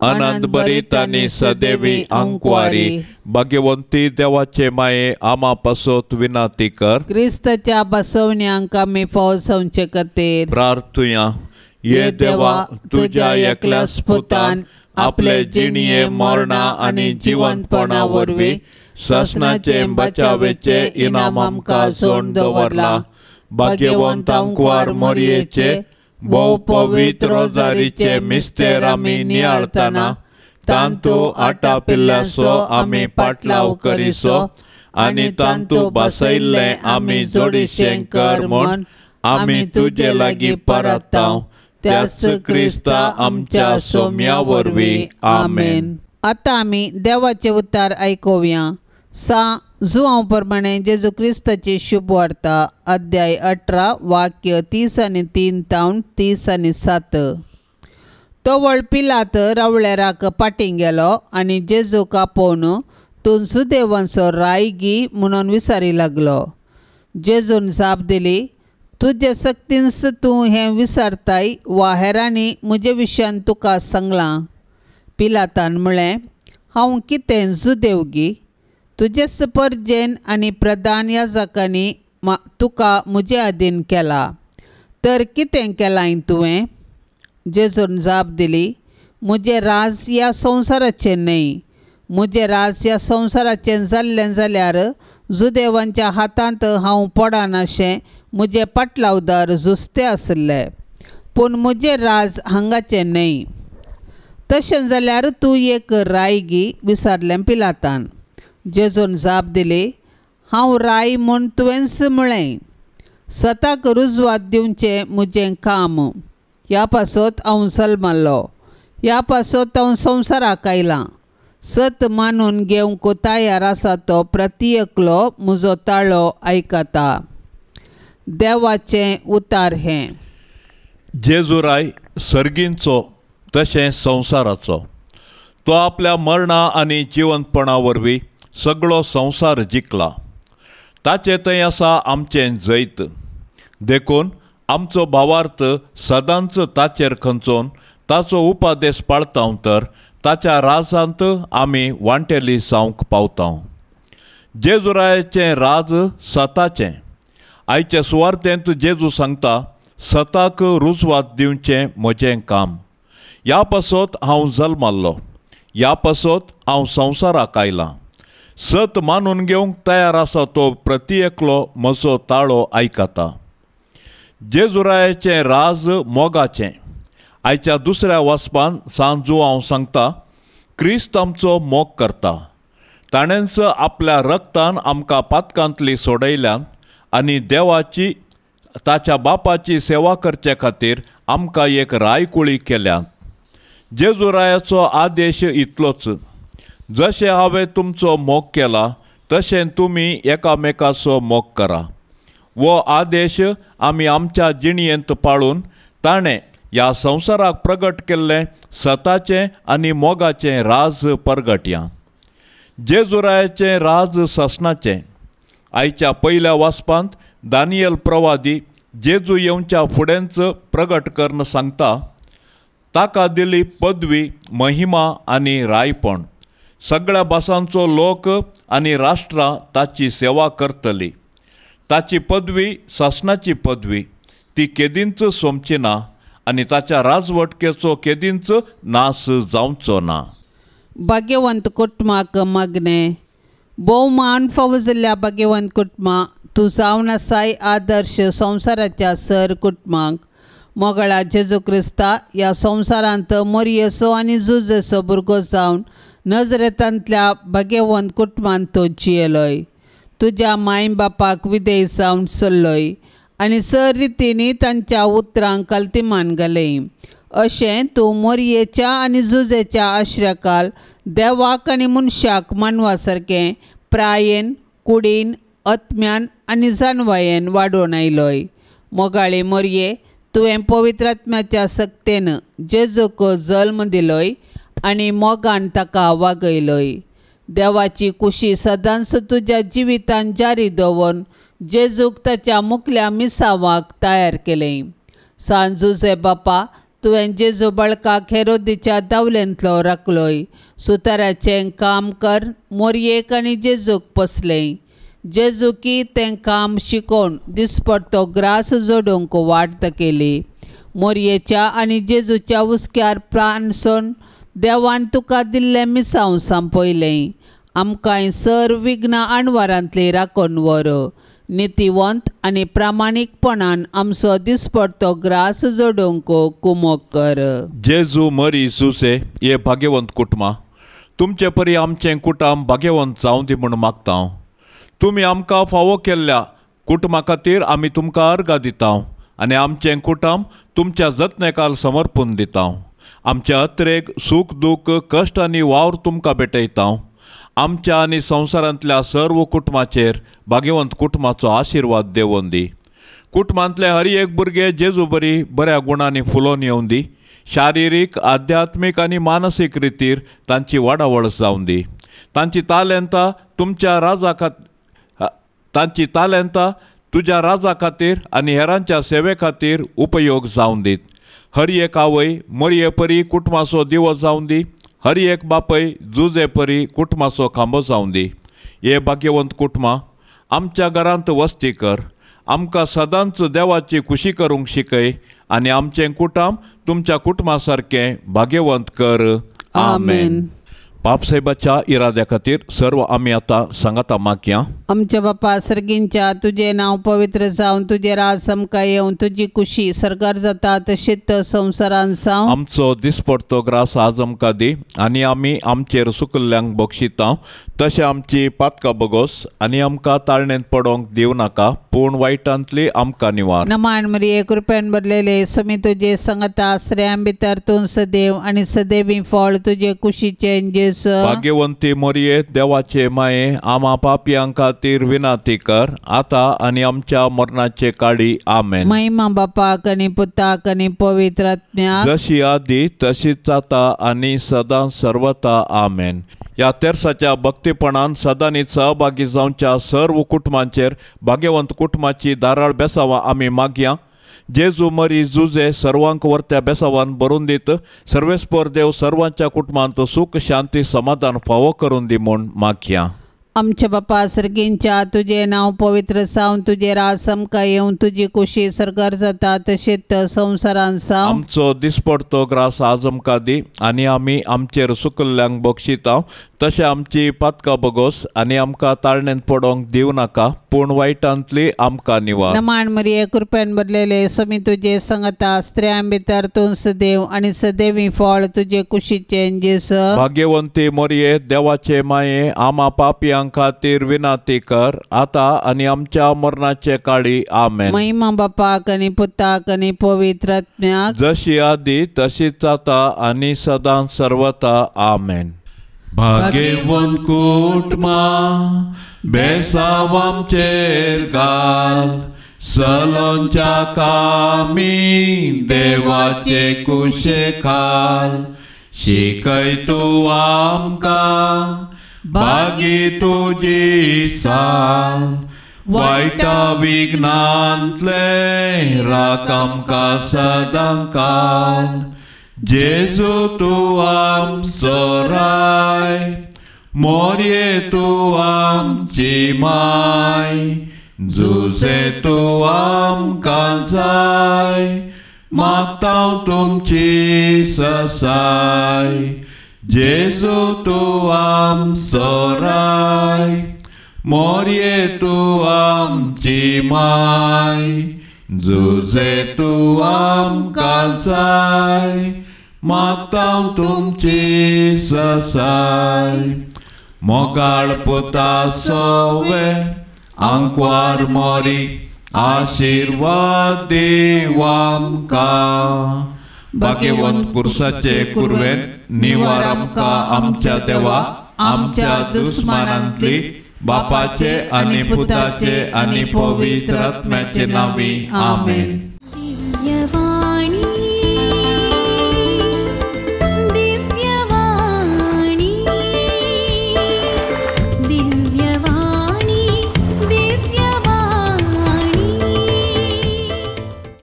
आनंद भरीत आनी सदैवी अंकवारी भाग्यवंती देवाचे माये आमा पासत विनाती कर. क्रिस्ताच्या बसवण्यांक आमी फावो जावचे खातीर प्रार्थुया. ये देवा तुज्या एकल्याच पुतान आपले जिणये मरणा आनी जिवंतपणा वरवीं सासणाचे बचावेचे इनाम आमकां सोडून दवरला. भाग्यवंत अंकवार मोरयेचे भोव पवित्र रोजारीचे मिस्तेर आमी नियाळतना तांतू आटापिल्ल्याचो आमी पाटलाव करिसो आनी तांतू बसयल्लें आमी जोडीशें कर म्हूण आमी तुजे लागीं परताव त्याच क्रिस्ता आमच्या सोम्या वरवीं. आमेन. आतां आमी देवाचें उतार आयकुया. सा जुआंव प्रमाणे जेजू क्रिस्ताची शुभ वार्ता अध्याय 18 वाक्य 33 तावन 37. तो वळपिलात रावळेराक पाटीं गेलो आनी जेजूक आपोवन तूं सुदेवांचो रायगी म्हणून विचारी लागलो. जेजून जाप दिली, तुजे सक्तीन्स तूं हें विचारताय वा हेरांनी म्हजे विशयान तुका सांगलां? पिलातान म्हळें, हांव कितें जुदेवगी? तुजेच परजेन आनी प्रधान याजकांनी तुका म्हजे अधीन केला, तर कितें केलां तुवें? जेजून जाप दिली, म्हजें राज ह्या संवसाराचें न्हय. म्हजें राज ह्या संवसाराचें जाल्लें जाल्यार जुदेवांच्या हातांत हांव पडनाशें म्हजे पाटलावदार जुस्ते आशिल्ले, पूण म्हजें राज हांगाचें न्हय. तशें जाल्यार तूं एक रायगी? विचारलें पिलातान. जेजून जाप दिली, हांव राय म्हूण तुवेंच म्हळें. सताक रुजवात दिवचें म्हजें काम. ह्या पासत हांव जल्मल्लो, ह्या पासत हांव संवसाराक आयलां. सत मानून घेवंक तयार आसा तो प्रति एकलो म्हजो ताळो आयकता. देवाचें उतार हें. जेजुराय सर्गींचो तशें संवसाराचो. तो आपल्या मरणा आनी जिवंतपणा वरवीं सगळो संवसार जिखला. ताचे थंय आसा आमचें जैत. देखून आमचो भावार्थ सदांच ताचेर खंचोवन ताचो उपादेश पाळता तर ताच्या राजांत आमी वांटेली जावंक पावता. जेजुरायाचें राज सताचें. आयचे सुवार्थेंत जेजू सांगता, सताक रुजवात दिवचें म्हजें काम. ह्या पासत हांव जल्माल्लो, ह्या पासत हांव संवसाराक आयलां. सत मानून घेवंक तयार आसा तो प्रति एकलो म्हजो ताळो आयकता. जेजुरायाचें राज मोगाचें. आयच्या दुसऱ्या वाचपान सांजू हांव सांगता, क्रिस्त आमचो मोग करता. ताणेंच आपल्या रक्तान आमकां पातकांतली सोडयल्यान आनी देवाची ताच्या बापाची सेवा करचे खातीर आमकां एक रायकुळी केल्यात. जेजुरायाचो आदेश इतलोच, जशें हांवें तुमचो मोग केला तशें तुमी एकामेकाचो मोग करा. हो आदेश आमी आमच्या जिणयेंत पाळून ताणें ह्या संवसाराक प्रगट केल्लें सताचें आनी मोगाचें राज परगटया. जेजुरायाचें राज सासणाचें. आयच्या पयल्या वाचपांत दानियल प्रवादी जेजू येवच्या फुडेंच प्रगट करून सांगता, ताका दिली पदवी, महिमा आनी रायपण. सगळ्या भासांचो लोक आनी राष्ट्रां ताची सेवा करतली. ताची पदवी सासणाची पदवी, ती केदींच सोंपची ना आनी ताच्या राजवटकेचो केदींच नास जावचो ना. भाग्यवंत कुटुंबाक मागणें. भोवमान फावो जाल्ल्या भाग्यवंत कुटुंबा, तूं जावन आसाय आदर्श संवसाराच्या सर कुटुंबाक. मोगळा जेजू क्रिस्ता ह्या संवसारांत मोरयेचो आनी जुजेचो भुरगो जावन नजरेतांतल्या भाग्यवंत कुटुंबांत तूं जियेलोय. तुज्या माय बापाक विदेय जावन चल्लोय आनी सर रितींनी तांच्या उतरांक कल्तिमान घालें. अशें तूं मोरयेच्या आनी जुजेच्या आश्रयाखाल देवाक आनी मनशाक मानवा सारकें प्रायेन, कुडीन, आत्म्यान आनी जानवायेन वाडोवन आयलोय. मोगाळी मोरये, तुवें पवित्र आत्म्याच्या सक्तेन जेजूक जल्म दिलोय आनी मोगान ताका वागयलोय. देवाची कुशी सदांच तुज्या जिवितान जारी दवरून जेजूक ताच्या मुखल्या मिसावाक तयार केलें. सान जुजे बापा, तुवें जेजू बाळकाक हेरोदीच्या दावलेंतलो राखलोय. सुताराचें काम कर मोरयेक आनी जेजूक पसलें. जेजुकी तें काम शिकोवन दिसपडतो ग्रास जोडूंक वाट केली. मोरयेच्या आनी जेजूच्या हुस्क्यार प्राण सोन देवान तुका दिल्लें मिसांव सांपयलें. आमकांय सर विघ्न आणवारांतली राखून व्हर. नितीवंत आनी प्रामाणीकपणान आमचो दिसपडतो ग्रास जोडूंक कुमोक कर. जेजू मरी जुसे हे भाग्यवंत कुटुंबा, तुमचे परी आमचें कुटुंब भाग्यवंत जावं दी म्हूण मागता हांव. तुमी आमकां फावो केल्ल्या कुटुंबा खातीर आमी तुमकां अर्गां दिता आनी आमचें कुटुंब तुमच्या जतनेकाल समर्पून दिता. आमच्या अत्रेक सूख दूख कश्ट आनी वावर तुमकां भेटयता. आमच्या आनी संवसारांतल्या सर्व कुटुंबाचेर भाग्यवंत कुटुंबाचो आशिर्वाद देवोन दी. कुटुंबांतले हर एक भुरगे जेजू बरी बऱ्या गुणांनी फुलोवन येवन दी. शारिरीक, आध्यात्मीक आनी मानसीक रितीर तांची वाडावळ जावन दी. तांची तालेंतां तुमच्या राजा खातीर, तांची तालेंतां तुज्या राजा खातीर आनी हेरांच्या सेवे खातीर उपयोग जावन दीत. हर एक आवय मोरये परी कुटुंबाचो दिवो जावन दी. हर एक बापय जुजे परी कुटुंबाचो खांबो जावन दी. हे भाग्यवंत कुटुंबा, आमच्या घरांत वस्ती कर. आमकां सदांच देवाची खुशी करूंक शिकय आनी आमचें कुटुंब तुमच्या कुटुंबा सारकें भाग्यवंत कर. आमेन. पापसाहेबाच्या इराद्या खातीर सर्व आमी आतां सांगाता मागया. आमच्या बापा सर्गींच्या तुजें नांव पवित्र जावन तुजें राज आमकां येवन तुजी कुशी सरकार जाता तशीच संवसारान जावं. आमचो दिसपडतो ग्रास आज आमकां दी आनी आमी आमचेर सुकल्ल्यांक बक्षिता तशें आमची पातकां बगोस आनी आमकां ताळणेंत पडोंक दिवं नाका पूण वायटांतली आमकां निवार. नमान मरिये कृपेन भरलेले समी तुजे संगता स्त्रियां भितर तूं सदैव आनी सदैवी फळ तुजे कुशीचें जेजू. भाग्यवंती मोरये देवाचे माये आमा पापयां खातीर विनाती कर आतां आनी आमच्या मरणाचे काळी. आमेन. महिमा बापाक आनी पुताक आनी पवित्र आत्म्याक जशी आदी तशीच आतां आनी सदां सर्वता. आमेन. ह्या तेर्साच्या भक्तीपणान सदांनी सहभागी जावच्या सर्व कुटुंबांचेर भाग्यवंत कुटुंबाची धाराळ बेसावां आमी मागया. जेजू मरी जुजे सर्वांक वर्त्या बेसावान भरून दीत सर्वेस्पर देव सर्वांच्या कुटुंबांत सुख शांती समाधान फावो करून दी म्हूण मागया. आमच्या बापा सर्गींच्या तुजें नांव पवित्र जावन तुजें राज आमकां येवन तुजी कुशी सरकार जाता तशीच संवसारान जावं. आमचो दिसपडतो ग्रास आज आमकां दी आनी आमी आमचेर सुकल्ल्यांक बक्षिता तशें आमची पातकां बगोस आनी आमकां ताळणेंत पडोंक दिवं नाका पूण वायटांतली आमकां निवार. नमान मरिये कृपेन भरलेले समी तुजे संगता स्त्रियां भितर तूं सदैव आनी सदैवी फळ तुजे कुशीचें जेजू. भाग्यवंती मोरये देवाचे माये आमा पापयां खातीर विनाती कर आतां आनी आमच्या मरणाचे काळी. आमेन. महिमा बापाक आनी पुताक आनी पवित्र आत्म्याक जशी आदी तशीच आतां आनी सदां सर्वता. आमेन. भाग्यवंत कुटुंबा बेसांव आमचेर घाल सलोंच्या कामी देवाचे कुशे खाल शिकय तूं आमकां बागी तुजी साल वायटा विघ्नांतले राख आमकां सदां काल. जेजू तूं आमचो राय मोरये तूं आमची माय जुजे तूं आमकां जाय मागता तुमची ससाय. जेजू तूं आमचो राय मोरये तूं आमची माय जुजे तूं आमकां जाय मागता तुमची ससाय. मोगाळ पुता सोवे आंकवार मोरी आशिर्वाद दीव आमकां. भाग्यवंत पुरसाचे कुरवेन निवार आमकां आमच्या देवा आमच्या दुस्मानांतली बापाचे आनी पुताचे आनी पवित्र आत्म्याचे नांवी. आमेन.